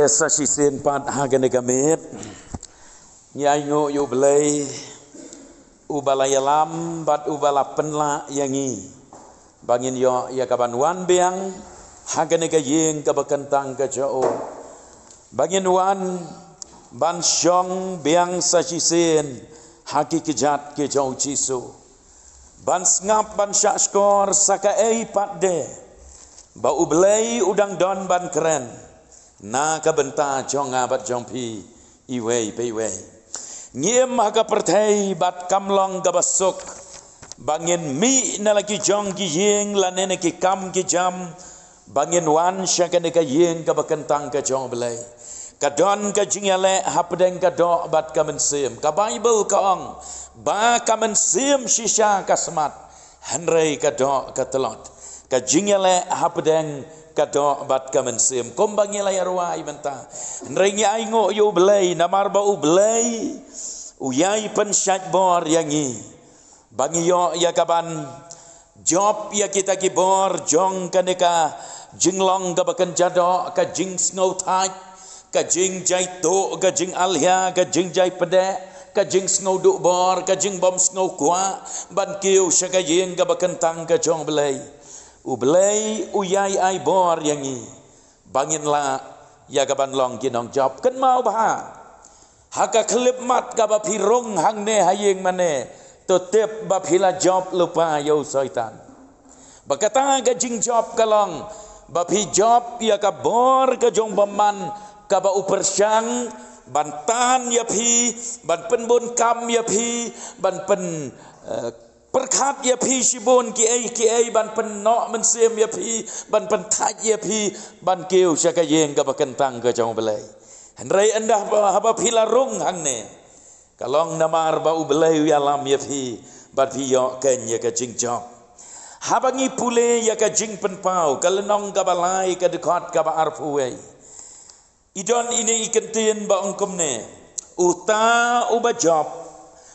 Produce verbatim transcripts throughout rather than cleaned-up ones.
Sa shisien pat ha kane ka miet ngi ainguh ïa U Blei uba la ïalam bad uba la pynlah ïa ngi ba ngin ïoh ïa ka ban wan biang ha kane ka ïing kaba kyntang ka jong u, ba ngin wan ban shong biang sa shisien ha ki kjat ki jong U Jisu, ban sngap ban shah shkor sa kaei pat de ba U Blei u dang don ban kren na ka bynta jong nga bad jong phi iwei pa iwei. Ngi im ha ka pyrthei bad kam long kaba suk ba ngin mih na la ki jong ki ïing lane na ki kam ki jam ba ngin wan sha kane ka ïing kaba kyntang ka jong U Blei. Ka don ka jingïaleh hapdeng ka doh bad ka mynsiem. Ka Baibl ka ong ba ka mynsiem shisha ka smat, hynrei ka doh ka tlot. Ka jingïaleh hapdeng ka doh bad ka mynsiem, kumba ngi la ïarwai mynta. Hynrei ngi ainguh ïa U Blei namar ba U Blei u ïai pynshait bor ïa ngi ba ngi ïoh ïa ka ban jop ïa kita ki bor jong kane ka jinglong kaba kynja doh, ka jingsngewthait, ka jingjai tuh, ka jingalhia, ka jingjai pdeh, ka jingsngewduh bor, ka jingbym sngewkwah ban kiew sha ka ïing kaba kyntang ka jong U Blei. U Blei u ïai ai bor ïa ngi ba ngin lah ïa ka ban long ki nongjop. Kynmaw bha, ha ka khyllipmat kaba phi rung hangne ha ïing mane, to tip ba phi la jop lypa ïa u Soitan. Ba kata ka jingjop ka long ba phi jop ïa ka bor ka jong u bymman kaba u pyrshang ban tan ïa phi, ban pynbun kam ïa phi, ban pyn, eh, pyrkhat ïa phi shibun kiei kiei, ban pynnoh mynsiem ïa phi, ban pynthait ïa phi ban kiew sha ka ïing kaba kyntang ka jong U Blei. Hynrei ynda haba, haba phi la rung hangne, ka long namar ba U Blei u ïalam ïa phi bad phi ïoh keiñ ïa ka jingjop. Haba ngi pule ïa ka Jingpynpaw, ka lynnong kaba lai, ka dkhot kaba arphew wei, i don ine i kyntien ba ong kumne: Uta uba jop,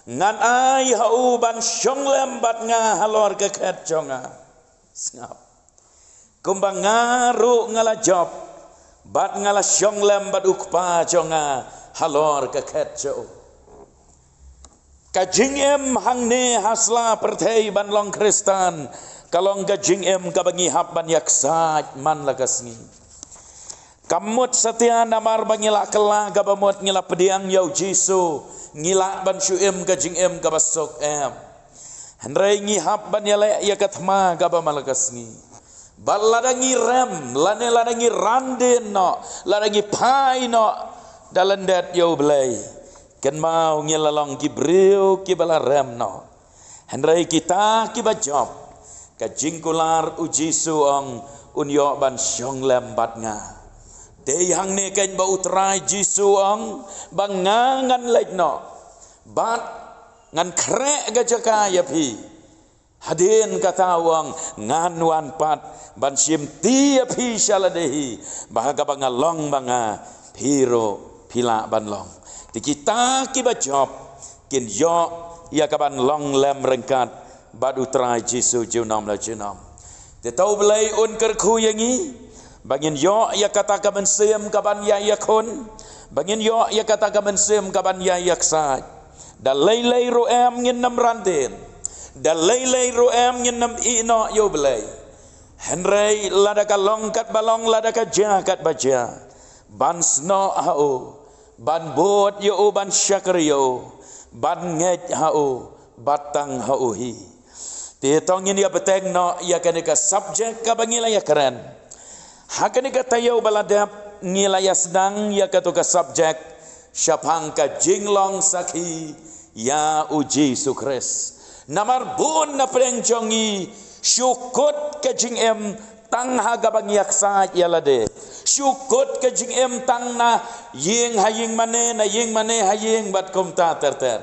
ngan ai ha u ban shong lem bad nga halor ka khet jong nga. Sngap. Kumba nga ruh nga la jop bad nga la shong lem bad U Kpa jong nga halor ka khet jong u. Ka jingim hangne ha sla pyrthei ban long Khristan ka long ka jingim kaba ngi hap ban ïaksaid man la ka sngi. Kam mut satia namar ba ngi la kylla kaba mut ngi la pdiang ïa U Jisu ngi lah ban shu im ka jingim kaba suk, em. Hynrei ngi hap ban ïaleh ïa ka thma kaba man la ka sngi. Bad lada ngi rem, lane lada ngi ran dien noh, lada ngi phai noh da lyndet ïa U Blei, kynmaw ngi la long ki briew kiba la rem noh. Hynrei kita kiba jop, ka jingkular U Jisu ong, un ïoh ban shong lem bad nga. Dei hangne keiñ ba U Trai Jisu ong ba nga ngan leit noh bad ngan khreh ka jaka ïa phi. Hadien kata u ong, ngan wan pat ban shim ti ïa phi sha lade hi, ba ha kaba nga long ma nga, phi ruh phi lah ban long. Te kita kiba jop kin ïoh ïa ka ban long lem ryngkat bad U Trai Jisu junom la junom. Te to U Blei un kyrkhu ïa ngi ba ngin ïoh ïa kata ka mynsiem ka ban ïai ïakhun, ba ngin ïoh ïa kata ka mynsiem ka ban ïai ïaksaid. Da lei lei ruh em ngin nym ran dien, da lei lei ruh em ngin nym ïeh noh ïa U Blei. Hynrei lada ka long katba long, lada ka jia katba jia, ban snoh ha u, ban bud ïa u, ban shakri ïa u, ban ngeit ha u bad tang ha u hi. Te to ngin ïa bteng noh ïa kane ka subject kaba ngi la ïa kren. Ha kane ka taïew ba la dep ngi la ïa sdang ïa kato ka subject shaphang ka jinglong sakhi ïa U Jisu Khrist. Namar bun na pdeng jong ngi shu kut ka jingim tang ha kaba ngi ïaksaid ïa lade. Shu kut ka jingim tang na ïing ha ïing mane, na ïing mane ha ïing bad kumta ter ter.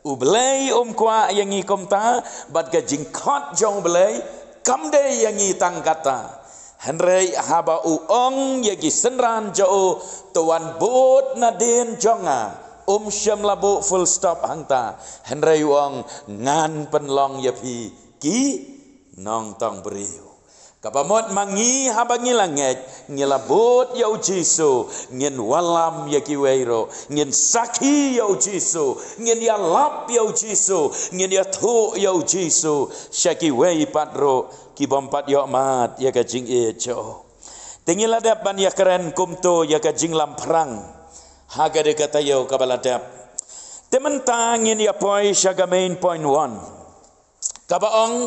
U Blei um kwah ïa ngi kumta, bad ka jingkhot jong U Blei kam dei ïa ngi tang kata. Hynrei haba u ong ïa ki synran jong u, to wan bud nadien jong nga, um shym la buh full stop hangta. Hynrei u ong, ngan pynlong ïa phi ki nongtong briew. Kaba mut ma ngi haba ngi la ngeit, ngi la bud ïa u Jisu, ngin wallam ïa kiwei ruh, ngin sakhi ïa u Jisu, ngin ïalap ïa u Jisu, ngin ïathuh ïa u Jisu sha kiwei pat ruh ki bym pat ïoh mad ïa ka jingïeit jong u. Te ngi la dep ban ïakren kumto ïa ka jinglamphrang ha ka dei ka taïew kaba la dep. Te mynta ngin ïa poi sha ka main point one. Kaba ong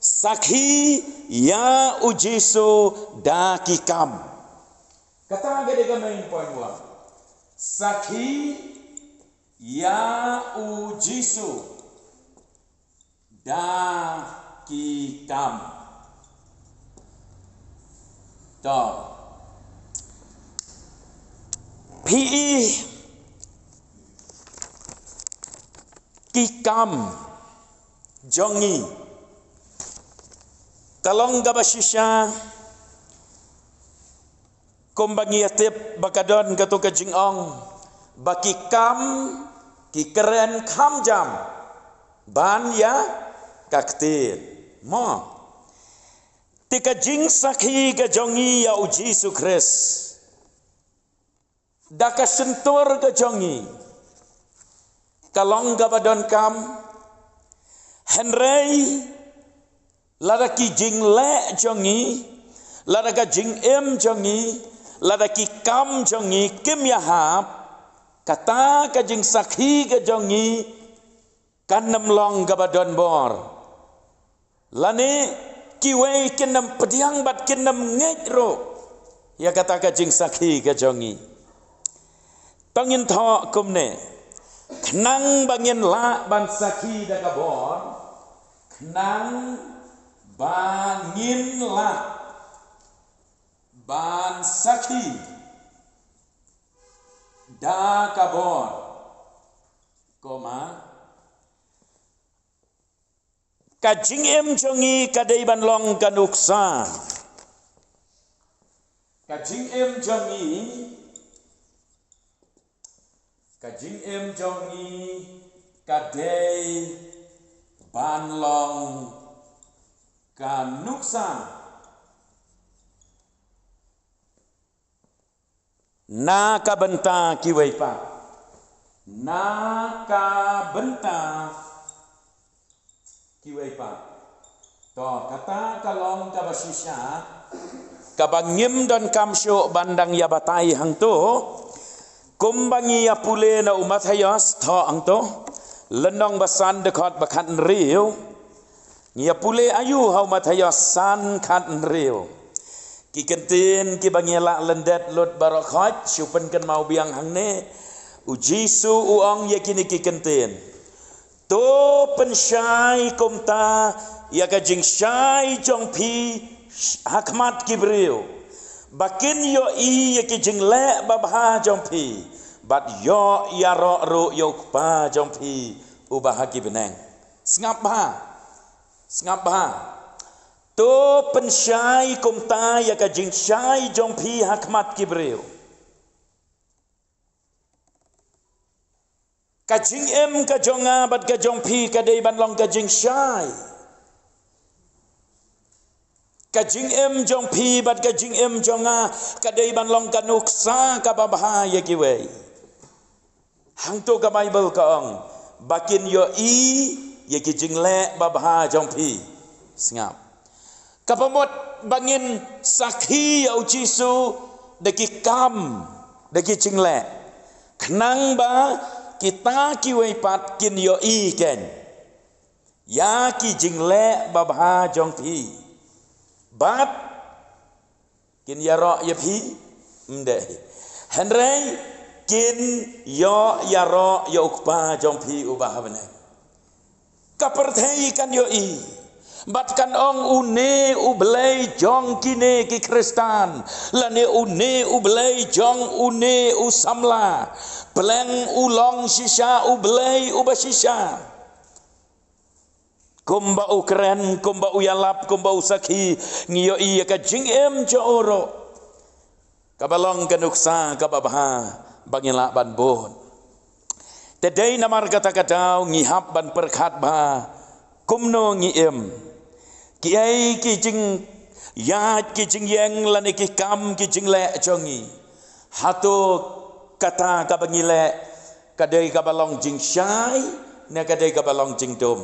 sakhi ïa u Jisu da ki kam. Kata ka dei ka main point one. Sakhi ïa u Jisu da ki kam. To. Phi i ki kam jong ngi. Ka long kaba shisha kumba ngi ïa tip ba ka don kato ka jingong ba ki kam ki kren kham jam ban ïa ka ktien. Mo. Te ka jingsakhi ka jong ngi ïa u Jisu Khrist da ka shyntur ka jong ngi ka long kaba donkam. Hynrei lada ki jingleh jong ngi, lada ka jingim jong ngi, lada ki kam jong ngi kim ïahap, kata ka jingsakhi ka jong ngi kan ym long kaba donbor. Lane kiwei kin ym pdiang bad kin ym ngeit ruh ïa kata ka jingsakhi ka jong ngi. To ngin thoh kumne. Khnang ba ngin lah ban sakhi da ka bor, khnang ba ngin lah ban sakhi da ka bor, koma, ka jingim jong ngi ka dei ban long ka nuksa. Ka jingim jong ngi, ka jingim jong ngi ka dei ban long ka nuksa. Na ka bynta kiwei pat. Na ka bynta kiwei pat. To, kata ka long kaba shisha, kaba ngim donkam shuh ban dang ïa batai hangto. Kumba ngi ïa pule na u Mathaios, thoh hangto. Lynnong ba san dkhot ba khat hynriew. Ngi ïa pule aïu ha u Mathaios san khat hynriew. Ki kyntien kiba ngi la lyndet lut baroh khoit, shu pynkynmaw biang hangne. U Jisu u ong ïa kine ki kyntien. To pynshai kumta ïa ka jingshai jong phi ha khmat ki briew. Ba kin ïohi ïa ki jingleh babha jong phi. Bad ïoh ïaroh ruh ïa u Kpa jong phi uba ha ki bneng. Sngap bha. Sngap bha. To pynshai kumta ïa ka jingshai jong phi ha khmat ki briew. Ka jingim ka jong nga bad ka jong phi ka dei ban long ka jingshai. Ka jingim jong phi bad ka jingim jong nga ka dei ban long ka nuksa kaba bha ïa kiwei. Hangto ka Baibl ka ong, ba kin ïohi ïa ki jingleh babha jong phi. Sngap. Kaba mut ba ngin sakhi ïa u Jisu da ki kam, da ki jingleh. Khnang ba kita kiwei pat kin ïohi kein ïa ki jingleh babha jong phi. Bad kin ïaroh ïa phi? Ym dei. Hynrei kin ïoh ïaroh ïa u Kpa jong phi uba ha bneng. Ka pyrthei kan ïohi bad kan ong, une u Blei jong kine ki Khristan, lane une u Blei jong une u samla. Pleng u long shisha u Blei uba shisha. Kumba u kren, kumba u ïalap, kumba u sakhi, ngi ïohi ïa ka jingim jong u ruh. Kaba long ka nuksa kaba bha ba ngi lah ban bud. Te dei namar kata ka daw ngi hap ban pyrkhat bha kumno ngi im. Kiei ki jing, Ïaid ki jingïeng lane ki kam ki jingleh jong ngi. Hato kata kaba ngi leh ka dei kaba long jingshai ne ka dei kaba long jingdum?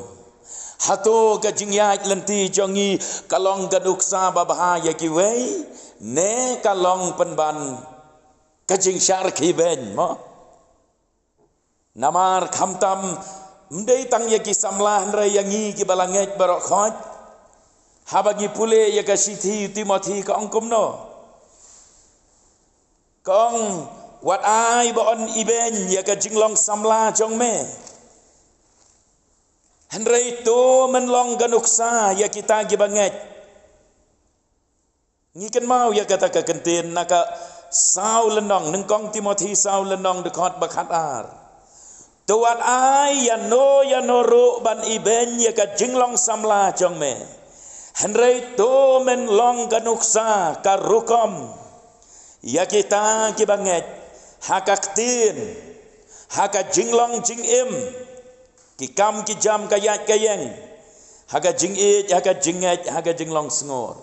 Hato ka jingïaid lynti jong ngi ka long ka nuksa babha ïa kiwei ne ka long pynban ka jingshah khih beiñ mo? Namar khamtam ym dei tang ïa ki samla hynrei ïa ngi kiba la ngeit baroh khoit. Haba ngi pule ïa ka shithi Timothi ka ong kumno? Ka ong, wat ai ba yn ibeiñ ïa ka jinglong samla jong me. Hynrei to men long ka nuksa ïa kita kiba ngeit. Ngi kynmaw ïa kata ka kyntien na ka saw lynnong, Nyngkong Timothi saw lynnong dkhot ba khatar. To wat ai ïano ïano ruh ban ibeiñ ïa ka jinglong samla jong me. Hynrei to men long ka nuksa ka rukom ïa kita kiba ngeit ha ka ktien, ha ka jinglong jingim, ki kam ki jam, ka ïaid ka ïeng, ha ka jingïeit, ha ka jingngeit, ha ka jinglong sngur.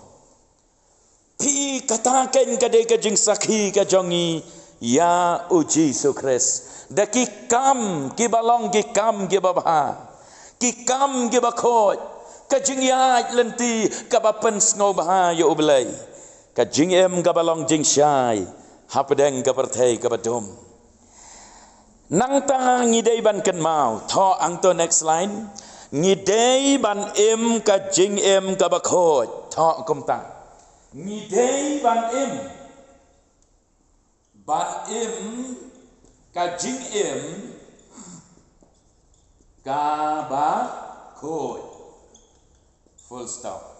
Phi, kata keiñ ka dei ka jingsakhi ka jong ngi ïa u Jisu Khrist da ki kam kiba long ki kam kiba bha, ki kam kiba khuid, ka jingïaid lynti kaba pynsngewbha ïa U Blei, ka jingim kaba long jingshai hapdeng ka pyrthei kaba dum. Nangta ngi dei ban kynmaw, thoh hangto, next line. Ngi dei ban im ka jingim kaba khuid, thoh kumta. Ngi dei ban im, ban im ka jingim kaba khuid. Full stop.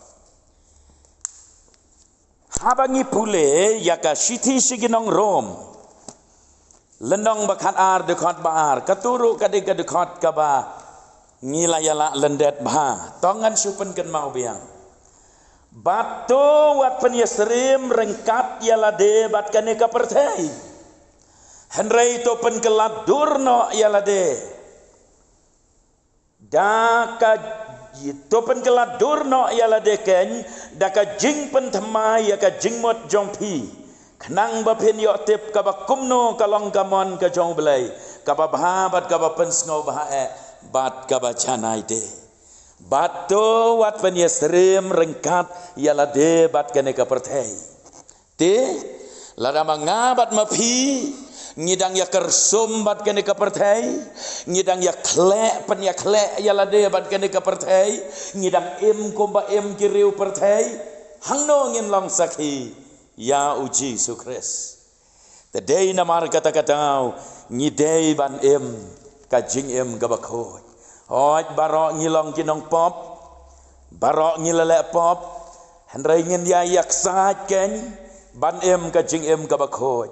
Haba ngi pule ïa ka shithi sha ki nong Rom, lynnong ba khatar dkhot ba ar, kato ruh ka dei ka dkhot kaba ngi la ïalah lyndet bha, to ngan shu pynkynmaw biang. Bad to wat pynïasyriem ryngkat ïa lade bad kane ka pyrthei. Hynrei to pynkylla dur noh ïa lade da ka, to pynkylla dur noh ïa lade keiñ da ka jingpynthymmai ïa ka jingmut jong phi, khnang ba phin ïoh tip kaba kumno ka long ka mon ka jong U Blei, kaba bha bad kaba pynsngewbha eh bad kaba janai de. Bad to wat pynïasyriem ryngkat ïa lade bad kane ka pyrthei. Te lada ma nga bad ma phi ngi dang ïakyrsum bad kane ka pyrthei, ngi dang ïakhleh, pynïakhleh ïa lade bad kane ka pyrthei, ngi dang im kumba im ki riew pyrthei, hangno ngin long sakhi ïa u Jisu Khrist? Te dei namar kata ka daw ngi dei ban im ka jingim kaba khuid. Hooid, baroh ngi long ki nongpop, baroh ngi la leh pop, hynrei ngin ïa ïaksaid keiñ ban im ka jingim kaba khuid.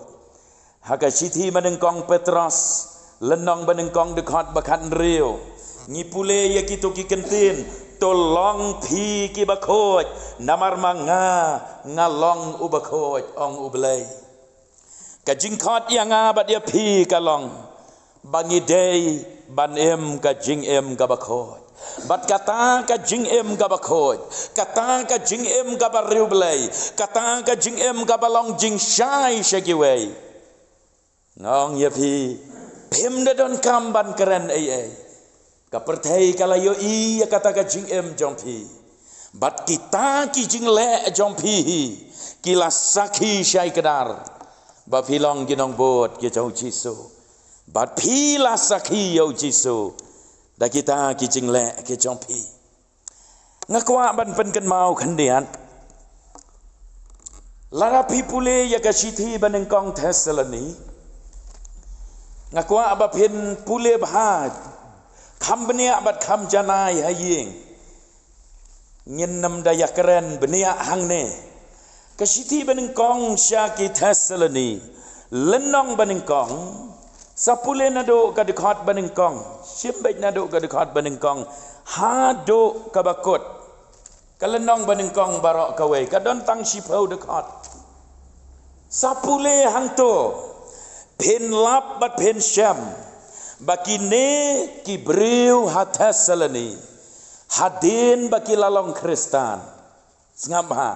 Ha ka shithi ba nyngkong Petros, lynnong ba nyngkong dkhot ba khathynriew, ngi pule ïa kito ki kyntien, to long phi kiba khuid, namar ma nga, nga long uba khuid, ong U Blei. Ka jingkhot ïa nga bad ïa phi ka long ba ngi dei ban im ka jingim kaba khuid. Bad kata ka jingim kaba khuid, kata ka jingim kaba riewblei, kata ka jingim kaba long jingshai sha kiwei, nga ong ïa phi, phim da donkam ban kren ei ei. Ka pyrthei ka la ïohi ïa kata ka jingim jong phi. Bad kita ki jingleh jong phi hi ki la sakhi shai kdar ba phi long ki nongbud ki jong u Jisu. Bad phi la sakhi ïa u Jisu da kita ki jingleh ki jong phi. Nga kwah ban pynkynmaw khyndiat. Lada phi pule ïa ka shithi ba nyngkong Thessaloni, nga kwah ba phin pule bha, kham bniah bad kham janai ha ïing. Ngin nym da ïakren bniah hangne. Ka shithi ba nyngkong sha ki Thessaloni, lynnong ba nyngkong, sa pule naduh ka dkhot ba nyngkong, shim beit naduh ka dkhot ba nyngkong haduh kaba kut. Ka lynnong ba nyngkong baroh kawei ka don tang shiphew dkhot. Sa pule hangto, phin lap bad phin shem ba kine ki briew ha Thessaloni hadien ba ki la long Khristan, sngap bha,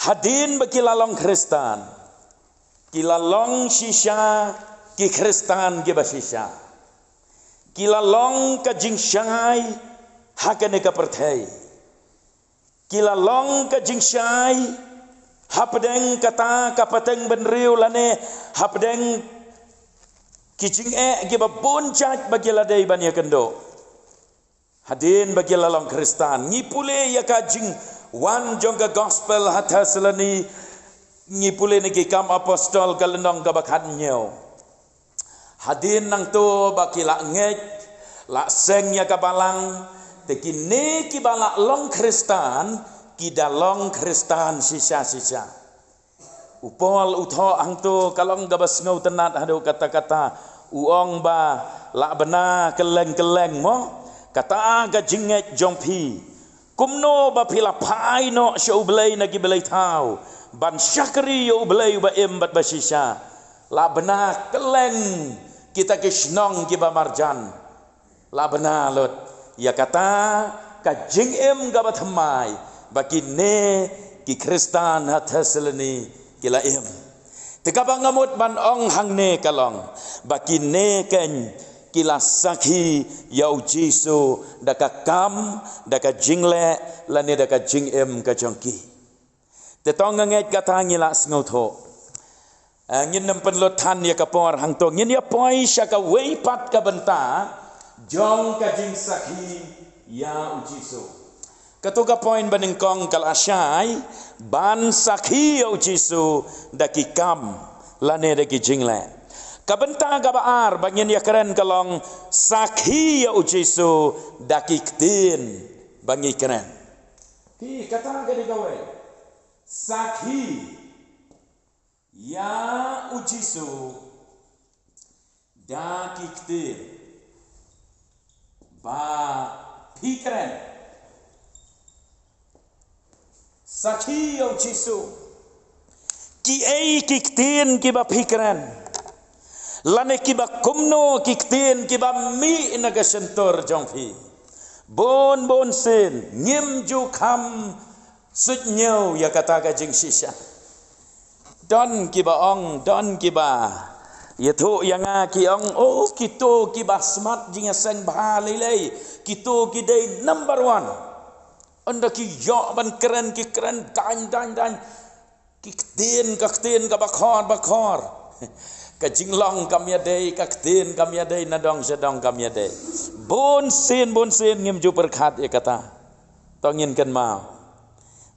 Hadien ba ki la long Khristan, ki la long shisha ki Khristan kiba shisha. Ki la long ka jingshai ha kane ka pyrthei. Ki la long ka jingshai hapdeng kata ka pateng bynriew lane hapdeng ki jingeh kiba bun jait ba ki la dei ban ïakynduh. Hadien ba ki la long Khristan, ngi pule ïa ka jingwan jong ka gospel ha Thessaloni, ngi pule na Ki Kam Apostol ka lynnong kaba khathynñiew. Hadien nangto ba ki la ngeit, la seng ïa ka balang, te kine kiba la long Khristan, ki da long Khristan shisha shisha. U Paul u thoh hangto ka long kaba sngewtynnat haduh katta katta, u ong ba lah bna kylleng kylleng mo kata ka jingngeit jong phi. Kumno ba phi la phai noh sha U Blei na ki blei thaw ban shakri ïa U Blei uba im bad ba shisha. Lah bna kylleng kita ki shnong kiba marjan. Lah bna lut ïa kata ka jingim kaba thymmai ba kine ki Khristan ha Thessaloni ki la im. Te kaba nga mut ban ong hangne ka long ba kine keiñ ki la sakhi ïa U Jisu da ka kam, da ka jingleh lane da ka jingim ka jong ki. Te to nga ngeit kata ngi la sngewthuh. Eh, ngin nym pynlut than ïa ka por hangto, ngin ïa poi sha kawei pat ka bynta jong ka jingsakhi ïa U Jisu. Kato ka point ba nyngkong ka la shai ban sakhi ïa U Jisu da ki kam lane da ki jingleh. Ka bynta kaba ar ba ngin ïa kren ka long sakhi ïa U Jisu da ki ktien ba ngi kren. Phi, kata ka dei kawei. Sakhi ïa U Jisu da ki ktien ba phi kren. Sakhi ïa U Jisu. Kiei ki ktien kiba phi kren? Lane kiba kumno ki ktien kiba mih na ka shyntur jong phi? Bun bun sien ngim ju kham suidñiew ïa kata ka jingshisha. Don kiba ong, don kiba ïathuh ïa nga ki ong, oh, kito kiba smat jingïaseng bha lei lei, kito ki dei number one. Ynda ki ïoh ban kren ki kren dang dang dang. Ki ktien ka ktien kaba khor ba khor. Ka jinglong kam ïadei, ka ktien kam ïadei, na dong sha dong kam ïadei. Bun sien bun sien ngim ju pyrkhat ïa kata. To ngin kynmaw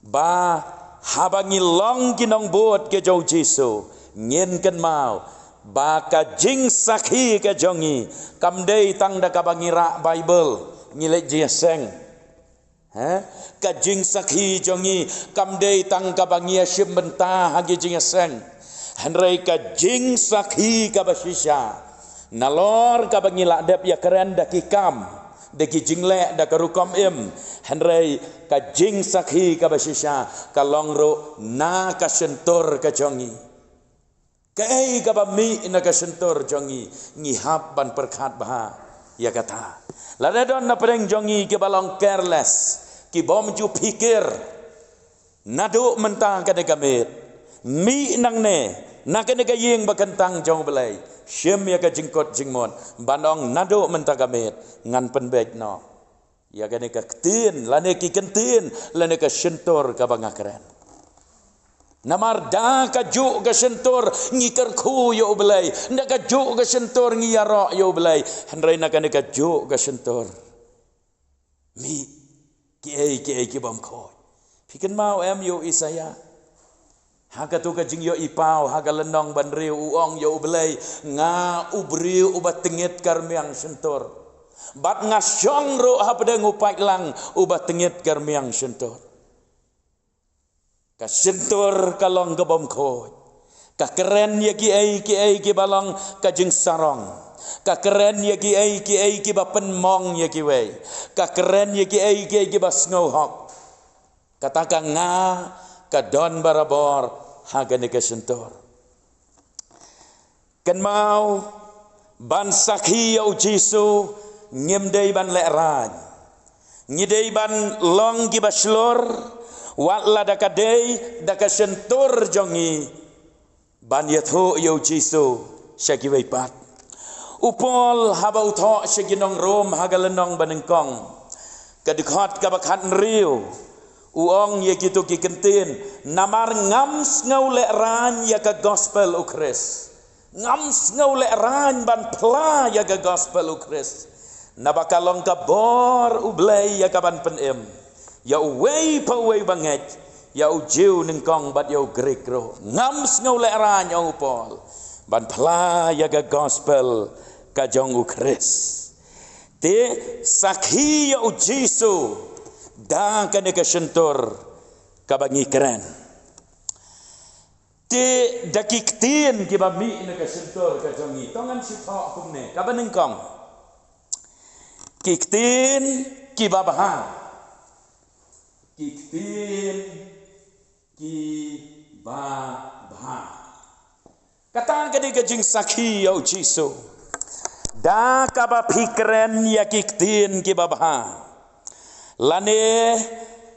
ba haba ngi long ki nongbud ka jong U Jisu, ngin kynmaw ba ka jingsakhi ka jong ngi kam dei tang da kaba ngi rah Baibl, ngi leit jingïaseng. Ha? Ka jingsakhi jong ngi kam dei tang kaba ngi ïashim bynta ha ki jingïaseng. Hynrei ka jingsakhi kaba shisha, nalor kaba ngi la dep ïakren da ki kam, da ki jingleh, da ka rukom im, hynrei ka jingsakhi kaba shisha ka long ruh na ka shyntur ka jong ngi. Kaei kaba mih na ka shyntur jong ngi, ngi hap ban pyrkhat bha ïa kata. Lada don na pdeng jong ngi kiba long careless, ki bym ju phikir naduh mynta kane ka miet, mih nangne na kane ka ïing ba kyntang jong U Blei, shim ïa ka jingkut jingmut ban ong naduh mynta ka miet ngan pynbeit noh ïa kane ka ktien lane ki ktien lane ka shyntur kaba nga kren. Namar da kajuh ka shyntur ngi kyrkhu ïa U Blei, da kajuh ka shyntur ngi ïaroh ïa U Blei, hynrei na kane kajuh ka shyntur mih kiei kiei ki bym khuid. Phi kynmaw em ïa u Isaïah? Ha kato ka jingïohi paw ha ka lynnong ba hynriew u ong ïa U Blei, nga u briew uba tngit ka rmiang shyntur, bad nga shong ruh hapdeng u paidlang uba tngit ka rmiang shyntur. Ka shyntur ka long ka bym khuid. Ka kren ïa kiei kiei kiba long ka jingsarong. Ka kren ïa kiei kiei kiba pynmong ïa kiwei. Ka kren ïa kiei kiei kiba sngewhok. Kata ka nga ka don barabor ha kane ka shyntur. Kynmaw, ban sakhi ïa U Jisu ngim dei ban lehraiñ. Ngi dei ban long kiba shlur, Wat la da ka dei da ka shyntur jong ngi ban ïathuh ïa u Jisu sha kiwei pat. U Paul haba u thoh sha ki nong Rom ha ka lynnong ba nyngkong, ka dkhot kaba khathynriew, u ong ïa kito ki kyntien: Namar ngam sngew lehraiñ ïa ka gospel u Khrist. Ngam sngew lehraiñ ban phla ïa ka gospel u Khrist, naba ka long ka bor u Blei ïa ka ban pynim ïa uwei pa uwei ba ngeit, ïa u Jiw nyngkong bad ïa u Grik ruh. Ngam sngew lehraiñ, ong u Paul, ban phla ïa ka gospel ka jong u Khrist. Te sakhi ïa u Jisu da kane ka shyntur kaba ngi kren. Te da ki ktien kiba mih na ka shyntur ka jong ngi, to ngan shu thoh kumne. Kaba nyngkong, ki ktien kiba bha. Ki ktien kiba bha. Kata ka dei ka jingsakhi ïa u Jisu. Da kaba phi kren ïa ki ktien kiba bha, lane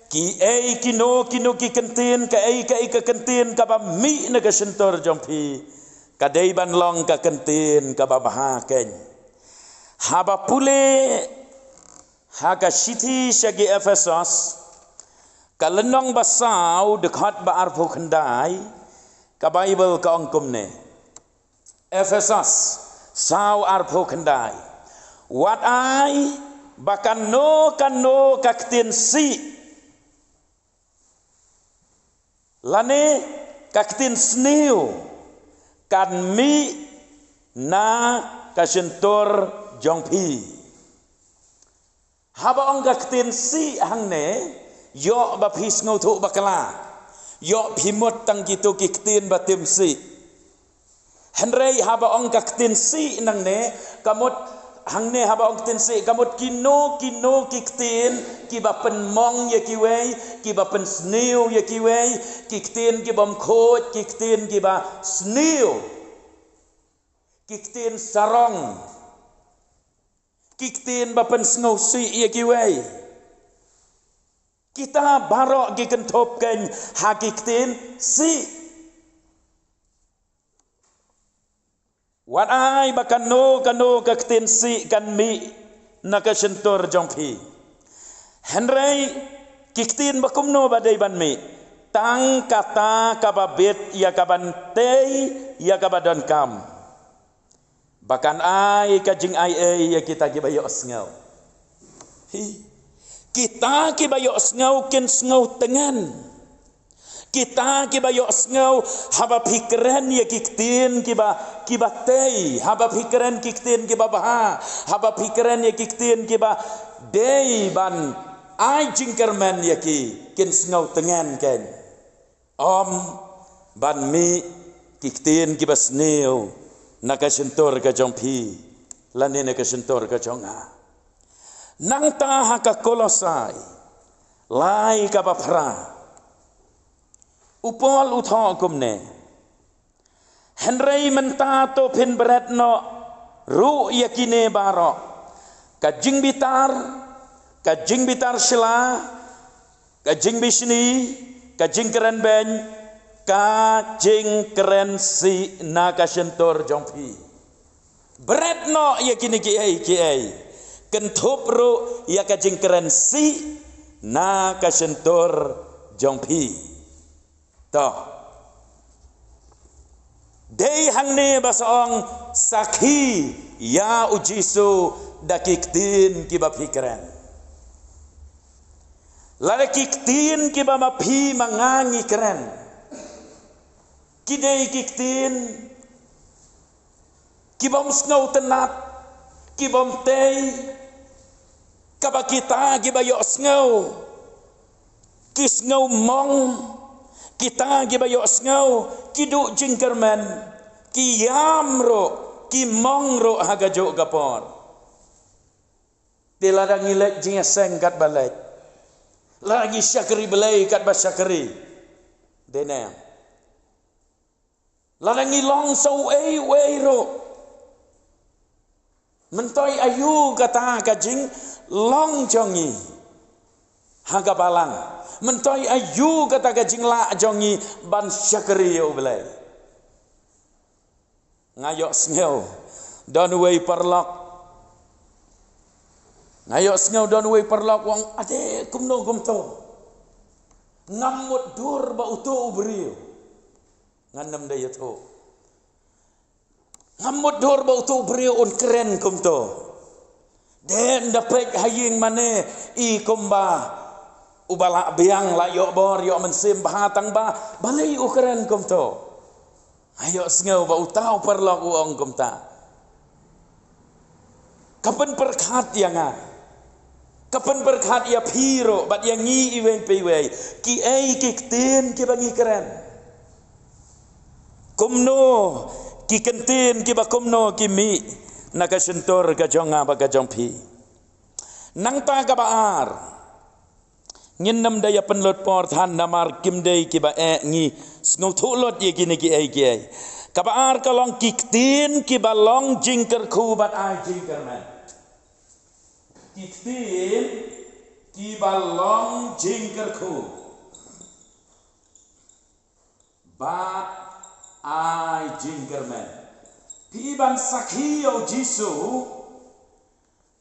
kiei kino kino ki kyntien, kaei kaei ka kyntien kaba mih na ka shyntur jong phi, ka dei ban long ka kyntien kaba bha keiñ. Haba pule ha ka shithi sha ki Ephesos, ka lynnong ba saw, dkhot ba arphew khyndai, ka Baibl ka ong kumne. Ephesos saw, arphew khyndai: Wat ai ba kano kano ka ktien sih lane ka ktien sniew kan mih na ka shyntur jong phi. Haba ong ka ktien sih hangne, ïoh ba phi sngewthuh bakla, ïoh phi mut tang kito ki ktien ba tim sih. Hynrei haba ong ka ktien sih nangne, ka mut, hangne haba ong ktien sih, ka mut kino kino ki ktien kiba pynmong ïa kiwei, kiba pynsniew ïa kiwei, ki ktien kibym khuid, ki ktien kiba sniew, ki ktien sarong, ki ktien ba pynsngewsih ïa kiwei. Kita baroh ki kynthup keiñ ha ki ktien sih. Wat ai ba kano kano ka ktien sih kan mih na ka shyntur jong phi. Hynrei ki ktien ba kumno ba dei ban mih? Tang kata kaba bit ïa ka ban tei ïa kaba donkam, ba kan ai ka jingaiei ïa kita kiba ïohsngew. Hi. Kita kiba ïohsngew kin sngewtngen. Kita kiba ïohsngew, haba phi kren ïa ki ktien kiba, kiba tei, haba phi kren ki ktien kiba bha, haba phi kren ïa ki ktien kiba dei ban ai jingkyrmen ïa ki, kin sngewtngen keiñ. Ym ban mih ki ktien kiba sniew na ka shyntur ka jong phi lane na ka shyntur ka jong nga. Nangta ha ka Kolosai lai kaba phra, u Paul u thoh kumne: Hynrei mynta to phin bret noh ruh ïa kine baroh: ka jingbitar, ka jingbitar shla, ka jingbishni, ka jingkren beiñ, ka jingkren sih na ka shyntur jong phi. Bret noh ïa kine kiei kiei, kynthup ruh ïa ka jingkren sih na ka shyntur jong phi. To. Dei hangne ba sa ong sakhi ïa u Jisu da ki ktien kiba phi kren. Lada ki ktien kiba ma phi ma nga ngi kren, ki dei ki ktien kibym sngewtynnat, kibym tei, kaba kita kiba ïohsngew ki sngewmong, kita kiba ïohsngew ki duh jingkyrmen, ki ïam ruh, ki mong ruh ha kajuh ka por. Te lada ngi leit jingïaseng katba leit, lada ngi shakri Blei katba shakri, dei ne em? Lada ngi long sa uei uei ruh, myntoi aïu kata ka jinglong jong ngi? ha ka balang. Mynta aiu kata ka jinglah jong ngi ban shakri ïa U Blei. Nga ïohsngew don uwei paralok. Nga ïohsngew don uwei paralok u ong, ade kumno kumto. Ngam mutdur ba uto u briew. Ngan ym da ïathuh. Ngam mutdur ba uto u briew un kren kumto. Dei nda peit ha ïing mane i kumba uba lah biang, lah ïoh bor, ïoh mynsiem bha, tang ba balei u kren kumto. Nga ïohsngew ba uta u paralok u ong kumta. Ka pynpyrkhat ïa nga, ka pynpyrkhat ïa phi ruh bad ïa ngi iwei pa iwei. Kiei ki ktien kiba ngi kren? Kumno ki kyntien kiba kumno ki mih na ka shyntur ka jong nga bad ka jong phi? Nangta kaba ar, ngin ym da ïa pynlut por than namar kim dei kiba eh ngi sngewthuh lut ïa kine kiei kiei. Kaba ar ka long ki ktien kiba long jingkyrkhu bad ai jingkyrmen. Ki ktien kiba long jingkyrkhu bad ai jingkyrmen. Phi ban sakhi ïa U Jisu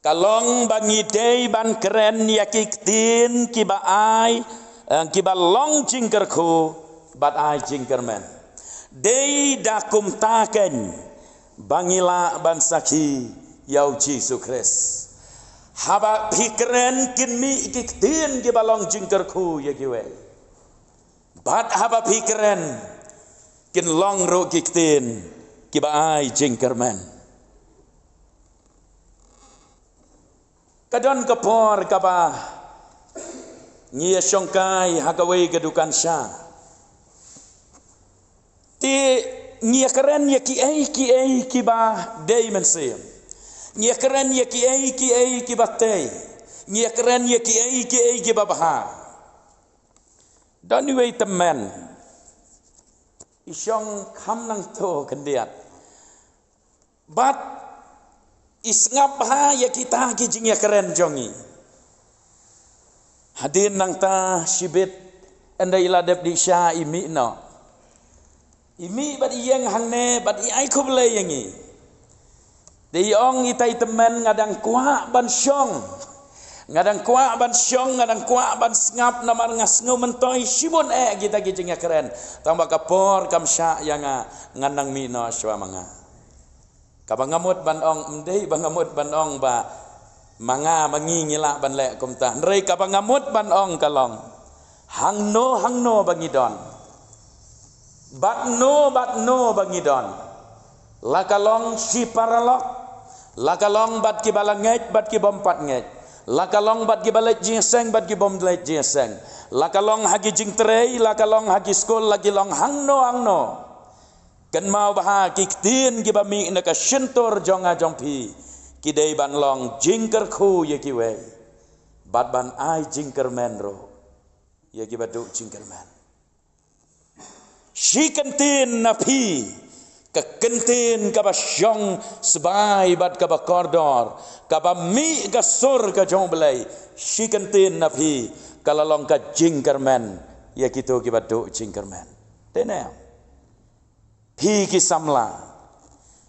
ka long ba ngi dei ban kren ïa ki ktien kiba ai, eh, kiba long jingkyrkhu bad ai jingkyrmen. Dei da kumta keiñ ba ngi lah ban sakhi ïa U Jisu Khrist. Haba phi kren kin mih ki ktien kiba long jingkyrkhu ïa kiwei. Bad haba phi kren kin long ruh ki ktien kiba ai jingkyrmen. Ka don ka por kaba ngi ïa shongkai ha kawei ka dukan sha. Te ngi ïa kren ïa kiei kiei kiba dei mynsiem. Ngi ïa kren ïa kiei kiei kiba tei. Ngi ïa kren ïa kiei kiei kiba bha. Don iwei i tymmen i shong kham nangto khyndiat. Bad i sngap bha ïa kita ki jingïakren jong i. Hadien nangta shibit ynda i la dep dih sha i mih noh. I mih bad i ïeng hangne bad i ai khublei ïa ngi. Te i ong ita i tymmen, nga dang kwah ban shong. Nga dang kwah ban shong, nga dang kwah ban sngap namar nga sngew myntoi shibun eh kita ki jingïakren. Tang ba ka por kam shah ïa nga, ngan nang mih noh shuwa ma nga. Kaba nga mut ban ong, ym dei ba nga mut ban ong ba ma nga ma ngi ngi lah ban leh kumta. Hynrei kaba nga mut ban ong ka long, hangno hangno ba ngi don, bad no bad no ba ngi don, la ka long shi paralok, la ka long bad kiba la ngeit bad kibym pat ngeit, la ka long bad kiba leit jingïaseng bad kibym leit jingïaseng, la ka long ha ki jingtrei, la ka long ha ki skul, la ki long hangno hangno. Kynmaw bha, ki ktien kiba mih na ka shyntur jong nga jong phi ki dei ban long jingkyrkhu ïa kiwei bad ban ai jingkyrmen ruh ïa kiba duh jingkyrmen. Shi kyntien na phi, ka kyntien kaba shong sbai bad kaba kordor, kaba mih ka sur ka jong U Blei, shi kyntien na phi ka la long ka jingkyrmen ïa kito kiba duh jingkyrmen. Te ne phi ki samla,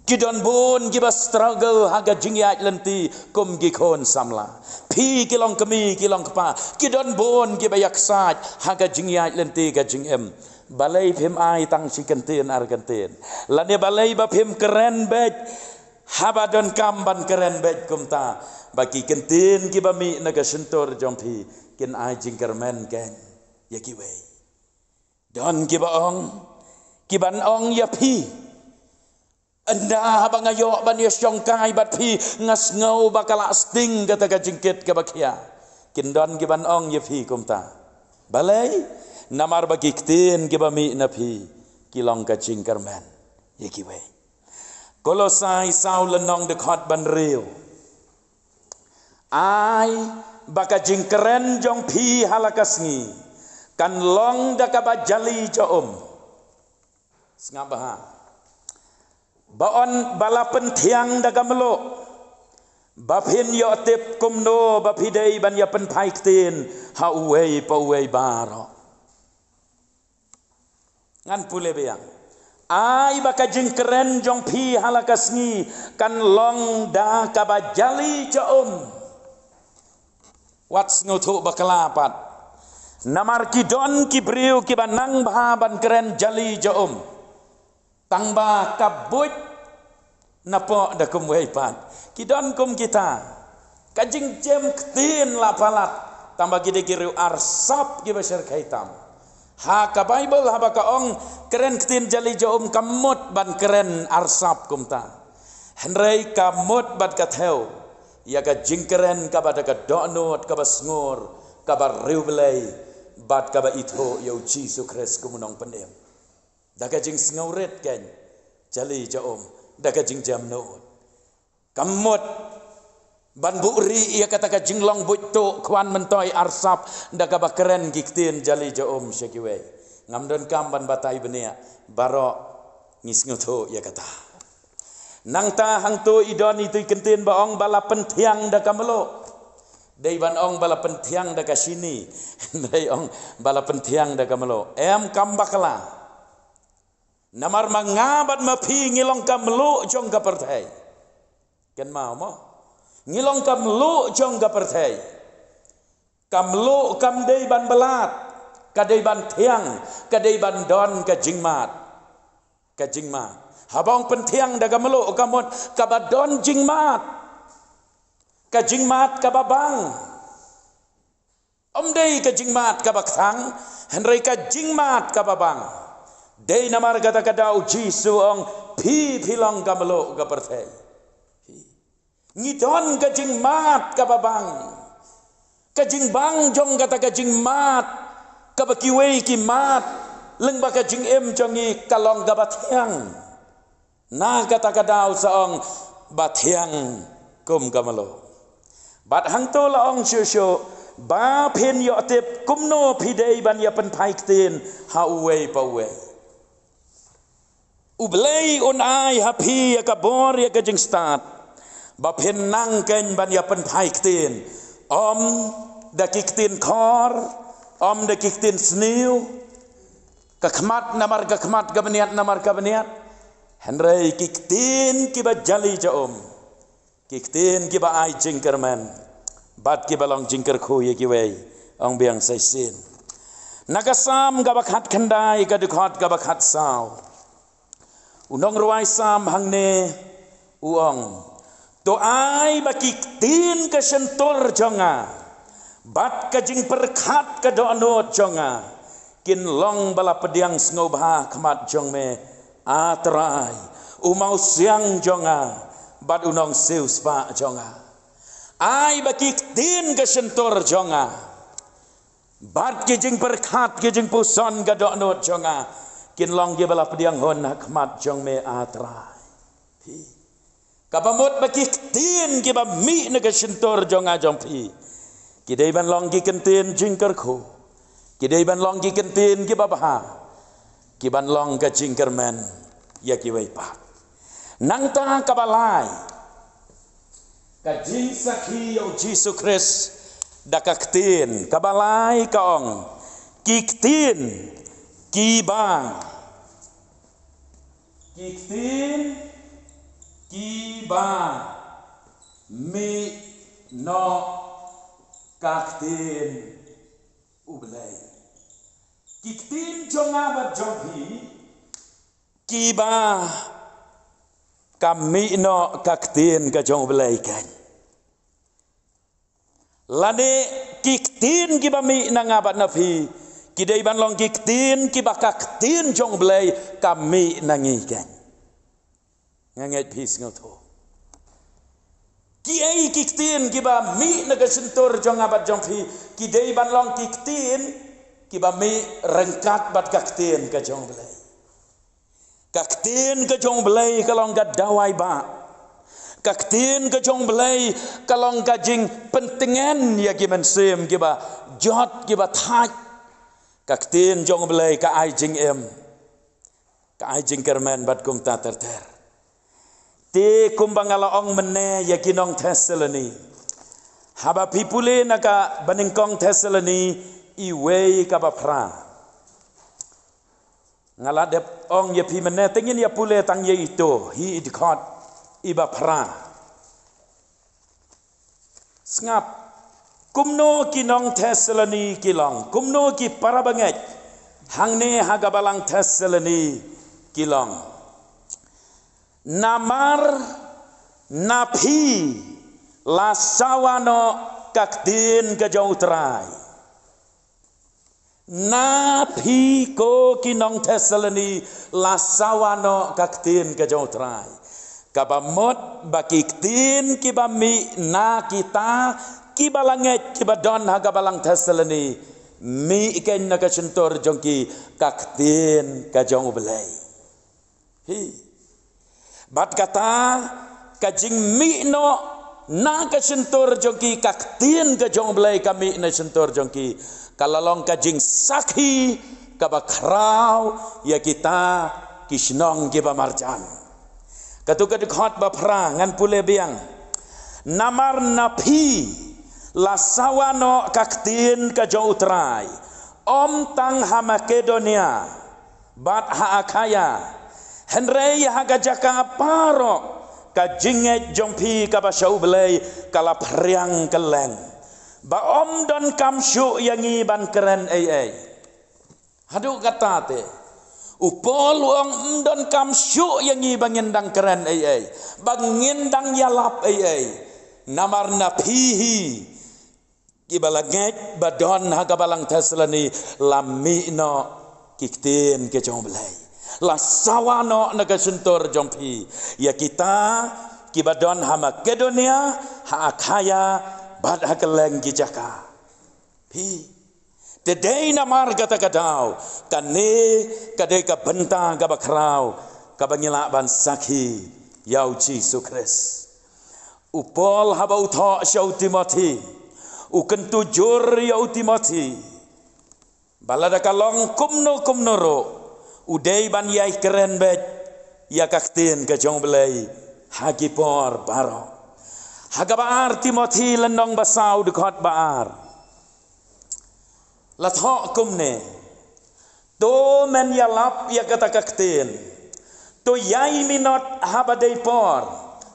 ki don bun kiba struggle ha ka jingïaid lynti kum ki khun samla. Phi ki long kmie ki long kpa, ki don bun kiba ïaksaid ha ka jingïaid lynti ka jingim. Balei phim ai tang shi kyntien ar kyntien? Lane balei ba phim kren beit haba donkam ban kren beit kumta, ba ki kyntien kiba mih na ka shyntur jong phi kin ai jingkyrmen keiñ ïa kiwei. Don kiba ong, kiban ong ïa phi, ynda haba nga ïoh ban ïashongkai bad phi nga sngew ba ka la sting kata ka jingkit kaba khia. Kin don kiban ong ïa phi kumta. Balei? Namar ba ki ktien kiba mih na phi ki long ka jingkyrmen ïa kiwei. Kolosai saw lynnong dkhot ba hynriew. Ai ba ka jingkren jong phi ha la ka sngi kan long da kaba jali ja um. Sngap bha. Ba yn, ba la pynthiang da ka mluh, Ba phin ïoh tip kumno ba phi dei ban ïa pynphai ktien ha uwei pa uwei baroh. Ngan pule biang. Ai ba ka jingkren jong phi ha la ka sngi kan long da kaba jali ja um. Wat sngewthuh bakla pat. Namar ki don ki briew kiba nang bha ban kren jali ja um. Tang ba ka buit na pok da kumwei pat. Ki don kum kita. Ka jingjem ktien la palat. Tang ba ki dei ki riew arsap kiba syrkhei tam. Ha ka Baibl haba ka ong kren ktien jali ja um ka mut ban kren arsap kumta. Hynrei ka mut bad ka thew ïa ka jingkren kaba da ka dohnud kaba sngur kaba riewblei bad kaba ithuh ïa u Jisu Khrist kum u nongpynim. Da ka jingsngewrit kein jali ja um da ka jingjemnud. Ka mut ban buhrieh ïa kata ka jinglong buit tuh khwan myntoi arsap da kaba kren ki ktien jali ja um sha kiwei. Ngam donkam ban batai bniah baroh ngi sngewthuh ïa kata. Nangta hangto i don itu i kyntien ba ong ba la pynthiang da ka mluh. Dei ban ong ba la pynthiang da ka shini. Dei ong ba la pynthiang da ka mluh. Em kam bakla. Namar ma nga bad ma phi ngi long ka mluh jong ka pyrthei. Kynmaw mo. Ngi long ka mluh jong ka pyrthei. Ka mluh kam dei ban blat. Ka dei ban thiang. Ka dei ban don ka jingmad. Ka jingmad. Haba ong pynthiang da ka mluh ka mut kaba don jingmad. Ka jingmad kaba bang. Ym dei ka jingmad kaba kthang, hynrei ka jingmad kaba bang. Dei namar kata ka daw u Jisu ong phi phi long ka mluh ka pyrthei. Ngi don ka jingmad kaba bang. Ka jingbang jong kata ka jingmad kaba kiwei ki mad lyngba ka jingim jong ngi ka long kaba thiang. Na kata ka daw sa ong ba thiang kum ka mluh. Bad hangto la ong shuh shuh ba phin ïoh tip kumno phi dei ban ïa pynphai ktien ha uwei pa uwei. U Blei un ai ha phi ïa ka bor ïa ka jingstad ba phin nang kein ban ïa pynphai ktien. Ym da ki ktien khor, ym da ki ktien sniew. Ka khmat namar ka khmat, ka bniat namar ka bniat. Hynrei ki ktien kiba jali ja um. Ki ktien kiba ai jingkyrmen bad kiba long jingkyrkhu ïa kiwei. Ong biang sa shisien. Na ka Salm kaba khatkhyndai, ka dkhot kaba khatsaw. U nongrwai Salm hangne u ong, to ai ba ki ktien ka shyntur jong nga bad ka jingpyrkhat ka dohnud jong nga kin long ba la pdiang sngewbha ha khmat jong me, A Trai, u mawsiang jong nga bad u nongsiewspah jong nga. Ai ba ki ktien ka shyntur jong nga bad ki jingpyrkhat ki jingpuson ka dohnud jong nga kin long kiba la pdiang hun ha khmat jong me, A Trai. Kaba mut ba ki ktien kiba mih na ka shyntur jong nga jong phi ki dei ban long ki ktien jingkyrkhu. Ki dei ban long ki ktien kiba bha. Ki ban long ka jingkyrmen ïa kiwei pat. Nangta kaba lai, ka jingsakhi ïa u Jisu Khrist da ka ktien. Kaba lai ka ong, ki ktien kiba, ki ktien kiba mih noh ka ktien U Blei. Ki ktien jong nga bad jong phi kiba ka mih noh ka ktien ka jong U Blei kein. Lane ki ktien kiba mih na nga bad na phi ki dei ban long ki ktien kiba ka ktien jong U Blei ka mih na ngi kein. Nga ngeit phi sngewthuh. Kiei ki ktien kiba mih na ka shyntur jong nga bad jong phi? Ki dei ban long ki ktien kiba mih ryngkat bad ka ktien ka jong U Blei. Ka ktien ka jong U Blei ka long ka dawai bah. Ka ktien ka jong U Blei ka long ka jingpyntngen ïa ki mynsiem kiba jot kiba thait. Ka ktien jong U Blei ka ai jingim, ka ai jingkyrmen bad kumta ter ter. Te kumba nga la ong mynne ïa ki nong Thessaloni, haba phi pule na ka banyngkong Thessaloni, iwei kaba phra. Nga la dep ong ïa phi mynne, te ngin ïa pule tang ïa ito hi i dkhot iba phra. Sngap, kumno ki nong Thessaloni ki long, kumno ki para bangeit hangne ha ka balang Thessaloni ki long. Namar na phi la sawa noh ka ktien ka jong U Trai. Na phi ko ki nong Thessaloni la sawa noh ka ktien ka jong U Trai. Kaba mut ba ki ktien kiba mih na kita kiba la ngeit kiba don ha ka balang Thessaloni, mih keiñ na ka shyntur jong ki ka ktien ka jong U Blei. Hi. Bad kata ka jingmih noh na ka shyntur jong ki ka ktien ka jong U Blei ka mih na shyntur jong ki, ka la long ka jingsakhi kaba khraw ïa kita ki shnong kiba marjan. Katu ka dkhot ba phra ngan pule biang. Namar na phi la sawa noh ka ktien ka jong U Trai, ym tang ha Makedonia bad ha Akhaia, hynrei ha ka jaka baroh ka jingngeit jong phi kaba sha U Blei ka la phriang kylleng, ba ym donkam shuh ïa ngi ban kren ei ei. Haduh kata te, u Paul u ong, ym donkam shuh ïa ngi ba ngin dang kren ei ei, ba ngin dang ïalap ei ei. Namar na phi hi kiba la ngeit ba don ha ka balang Thessaloni, la mih noh ki ktien ki jong U Blei, la sawa noh na ka shyntur jong phi ïa kita kiba don ha Makedonia, ha Akhaia bad ha kylleng ki jaka. Phi. Te dei namar kata ka daw, kane ka dei ka bynta kaba khraw kaba ngi lah ban sakhi ïa U Jisu Khrist. U Paul haba u thoh sha u Timothi, u kyntu jur ïa u Timothi ba lada ka long kumno kumno ruh, u dei ban ïai kren beit ïa ka ktien ka jong U Blei ha ki por baroh. Ha kaba ar Timothi lynnong ba saw dkhot ba ar, la thoh kumne: To men ïalap ïa kata ka ktien. To ïai minot haba dei por,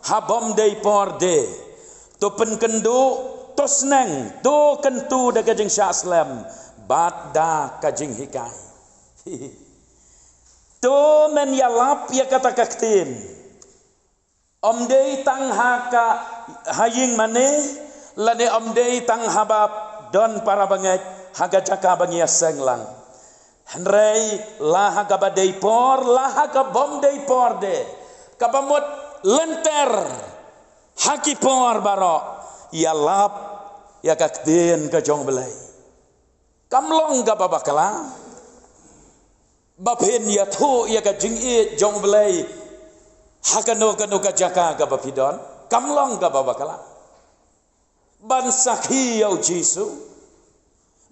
ha bym dei por de. To pynkynduh, to sneng, to kyntu da ka jingshah slem bad da ka jinghikai. To men ïalap ïa kata ka ktien. Ym dei tang ha ka, ha ïing mane, lane ym dei tang haba don para bangeit ha ka jaka ba ngi ïaseng lang. Hynrei la ha kaba dei por, la ha ka bym dei por de, kaba mut lynter, ha ki por baroh ïalap ïa ka ktien ka jong U Blei. Kam long kaba bakla ba phin ïathuh ïa ka jingïeit jong U Blei ha kano kano ka jaka kaba phi don. Kam long kaba bakla ban sakhi ïa U Jisu,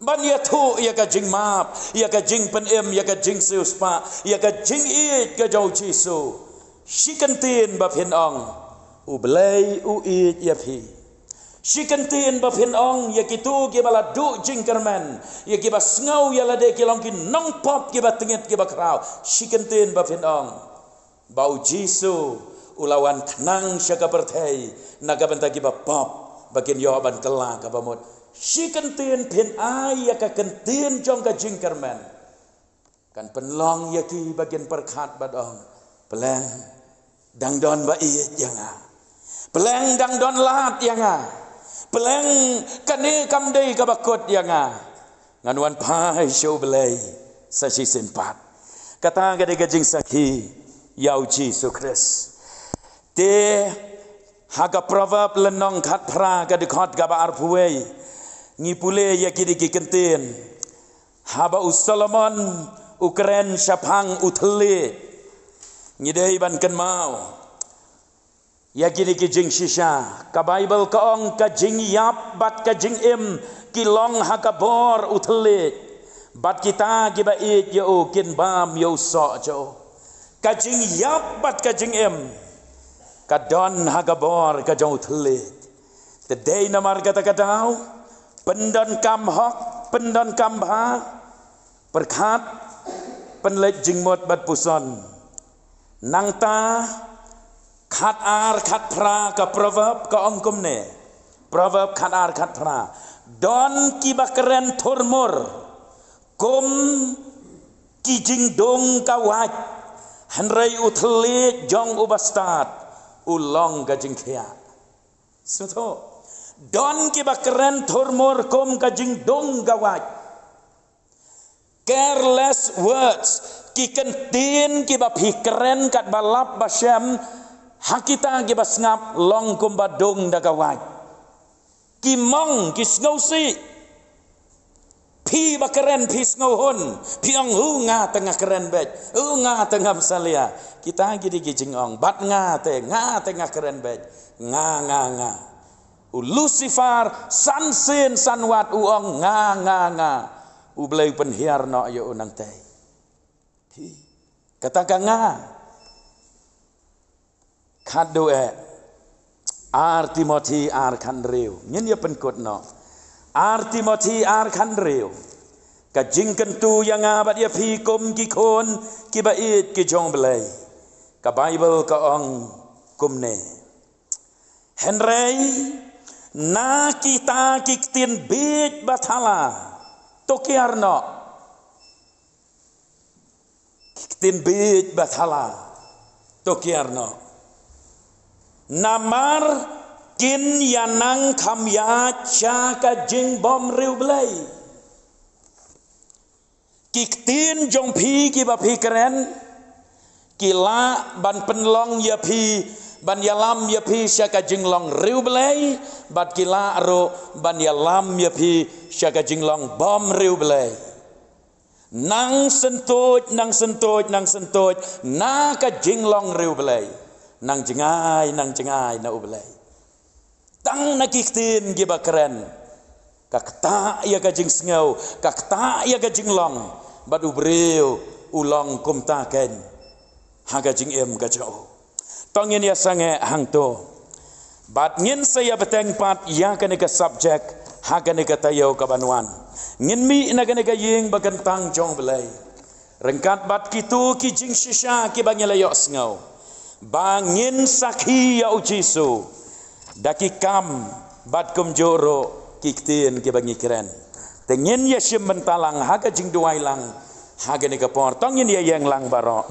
ban ïathuh ïa ka jingmap, ïa ka jingpynim, ïa ka jingsiewspah, ïa ka jingïeit ka jong U Jisu. Shi kyntien ba phin ong, U Blei u ïeit ïa phi. Shi kyntien ba phin ong ïa kito kiba la duh jingkyrmen, ïa kiba sngew ïa lade ki long ki nongpop kiba tyngit kiba khraw. Shi kyntien ba phin ong ba U Jisu u la wan khnang sha ka pyrthei na ka bynta kiba pop, ba kin ïoh ban kylla kaba mut. Shi kyntien phin ai ïa ka kyntien jong ka jingkyrmen. Kan pynlong ïa ki ba kin pyrkhat bad ong, pleng dang don ba ïeit ïa nga. Pleng dang don lad ïa nga. Pleng kane kam dei kaba kut ïa nga. Ngan wan phai sha U Blei sa shisien pat. Kata ka dei ka jingsakhi ïa U Jisu Khrist. Te ha ka Proverb lynnong khatphra ka dkhot kaba arphew wei, ngi pule ïa kine ki kyntien. Haba u Solomon u kren shaphang u thylliej, ngi dei ban kynmaw ïa kine ki jingshisha. Ka Baibl ka ong, ka jingïap bad ka jingim ki long ha ka bor u thylliej, bad kita kiba ïeit ïa u kin bam ïa u soh jong u. Ka jingïap bad ka jingim. ka don ha ka bor ka jong u thylliej. Te dei namar kata ka daw, pyndonkam hok, pyndonkam bha, pyrkhat, pynleit jingmut bad puson. Nangta, khat ar khat phra ka Proverb ka ong kumne. Proverb khat ar khat phra. Don kiba kren thurmur kum ki jingdung ka wait, hynrei u thylliej jong u bastad u long ka jingkhiah. Sngewthuh. Don kiba kren thurmur kum ka jingdung ka wait. Careless words, ki kyntien kiba phi kren katba lap ba shem, ha kita kiba sngap long kumba dung da ka wait. Ki mong, ki sngewsih. Phi ba kren phi sngewhun, phi ong, "U nga te nga kren beit, u nga te ngam salia." Kita ki dei ki jingong, bad nga te, nga te nga kren beit, nga, nga, nga. U Lucifer, san sien, san wat, u ong, nga, nga, nga. U Blei u pynhiar noh ïa u nangtei. Kata ka nga. Khatduh eh. Ar Timothi ar khathynriew. Ngin ïa pynkut noh. Ar Timothi ar khathynriew. Ka jingkyntu ïa nga bad ïa phi kum ki khun kiba ïeit ki jong Blei. Ka Baibl ka ong kumne. Hynrei, na kita ki ktien bieit ba thala, to kiar noh. Ki ktien bieit ba thala, to kiar noh. Namar kin ïa nang kham ïaid sha ka jingbymriewblei. Ki ktien jong phi kiba phi kren, ki lah ban pynlong ïa phi, ban ïalam ïa phi sha ka jinglong riewblei, bad ki lah ruh ban ïalam ïa phi sha ka jinglong bymriewblei. Nang syntuid, nang syntuid, nang syntuid na ka jinglong riewblei. Nang jngai, nang jngai na U Blei. Tang na ki ktien kiba kren, ka ktah ïa ka jingsngew, ka ktah ïa ka jinglong, bad u briew u long kumta kein ha ka jingim ka jong u. To ngin ïa sangeh hangto. Bad ngin sa ïa bteng pat ïa kane ka subject ha kane ka taïew ka ban wan. Ngin mih na kane ka ïing bakyntang jong U Blei. Ryngkat bad kito ki jingshisha kiba ngi la ïohsngew ba ngin sakhi ïa U Jisu da ki kam bad kumjuh ruh ki ktien kiba ngi kren. Te ngin ïa shim bynta lang ha ka jingduwai lang ha kane ka por. To ngin ïa ïeng lang baroh.